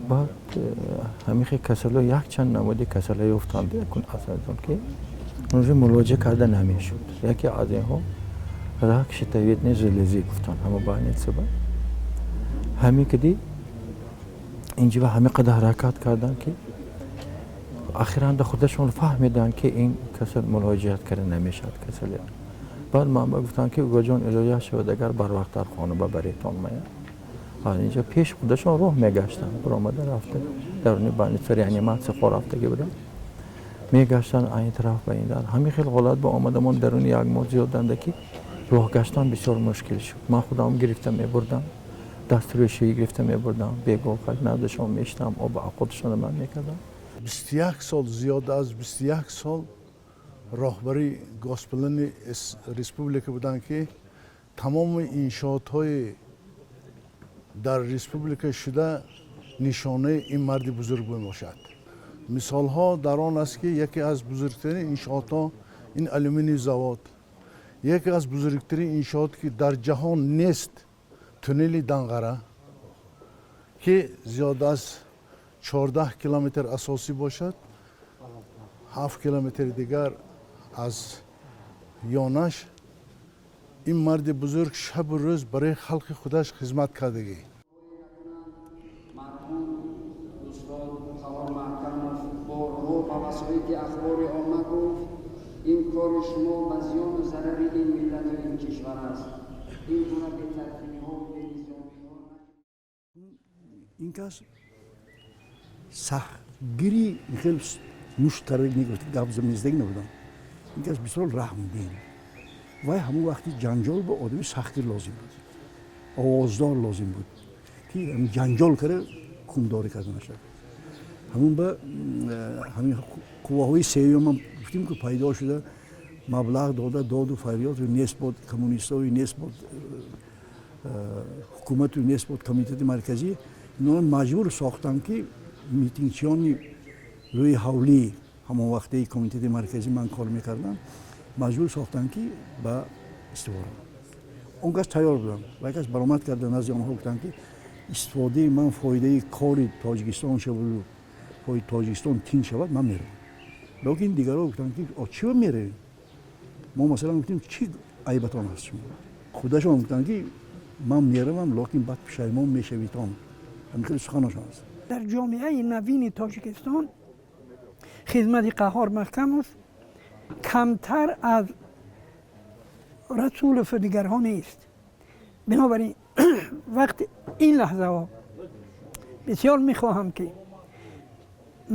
Баъд ҳамихе касало, якчанд намуди касало ёфтанд, якун асазон ки онҷо муроҷиа карда намешуд. Яке аз инҳо рак щитовидной железы гуфтанд. Ҳама больница ба ҳамин киди инҷива ҳама қадар ҳаракат карданд, ки ахиранда худашон фаҳмиданд, ки ин касал муроҷиат карда намешавад касале. Баъд манба гуфтанд, ки угаҷон, илоҷа шавад, агар барвақттар хона бабаретон мая. Инҷа пеш худашон роҳ мегаштанд, баромада рафта даруни больница, реанимация хо рафтагӣ буданд, мегаштанд айн тараф ба ин дар. Ҳамин хел ҳолат ба омадамон даруни як моҳ зиёданда, ки роҳ гаштан бисёр мушкил шуд. Ман худам гирифта мебурдам, дастрӯшӣ гирифта мебурдам, бегоҳ наздашон мешитам, об авқоташонро ман мекардам. 21 сол, зиёда аз 21 сол роҳбари Госплани республика буданд, ки тамоми иншоотҳои дар республика шуда нишонаи ин марди бузург мебошад. Мисолҳо дар он аст, ки яке аз бузургтарин иншоотҳо ин алюминий завод, яке аз бузургтарин иншоот, ки дар ҷаҳон нест, туннели Данғара, ки зиёда аз 14 километр асосӣ бошад, 7 километри дигар аз ёнаш. Ин марди бузург шабу рӯз барои халқи худаш хизмат кардагӣ. Марҳум устод Қаҳор Маҳкамов борҳо ба васоити ахбори омма гуфт: ин кори шумо ба зиёну зарари ин миллату ин кишвар аст, ин гуна бетартибиҳову бенизомиҳо. Ин кас сахтгири хел мушт карда мегуфт, гап мездаги набудам. Ин кас бисёр раҳмдил. Вай ҳамон вақти ҷанҷол ба одами сахтгир лозим буд, овоздор лозим буд, ки ҷанҷол карда ҳукмдорӣ карда нашавад. Ҳамун ба ҳамин қувваҳои сеюмам гуфтем, ки пайдо шуда, маблағ дода, доду фарёду нест буд, коммунистою нест буд, ҳукумату нест буд, Комитети Марказӣ инҳоро маҷбур сохтанд, ки митингчиёни рӯи ҳавлии ҳамон вақтаи Комитети Марказӣ ман кор мекардам, маҷбур сохтанд, ки ба истифо раванд. Он кас тайёр буданд ва кас баромад карда назди онҳо гуфтанд, ки истифодаи ман фоидаи кори Тоҷикистон шаваду Тоҷикистон тинч шавад, ман меравам. Лекин дигарҳо гуфтанд, ки чиба меравем? Мо масалан гуфтем, чӣ айбатон аст шумо? Худашон гуфтанд, ки ман меравам, лекин баъд пушаймон мешавитон. Ҳамин хеле суханошон аст. Дар ҷомеаи навини Тоҷикистон хизмати Қаҳҳор Маҳкамов камтар аз Расулову дигарҳо нест. Бинобар ин вақти ин лаҳзаҳо бисёр мехоҳам, ки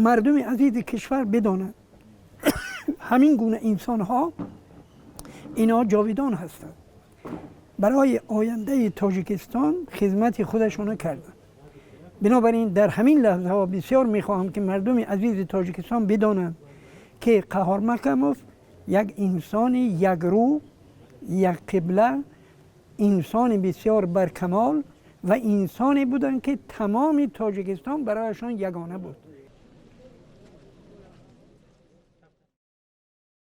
мардуми азизи кишвар бидонанд, ҳамин гуна инсонҳо инҳо ҷовидон ҳастанд, барои ояндаи Тоҷикистон хизмати худашонро карданд. Бинобар ин дар ҳамин лаҳзаҳо бисёр мехоҳам, ки мардуми азизи Тоҷикистон бидонанд, ки Қаҳҳор Маҳкамов як инсони якрӯ, якқибла, инсони бисёр баркамол ва инсоне буданд, ки тамоми Тоҷикистон барояшон ягона буд.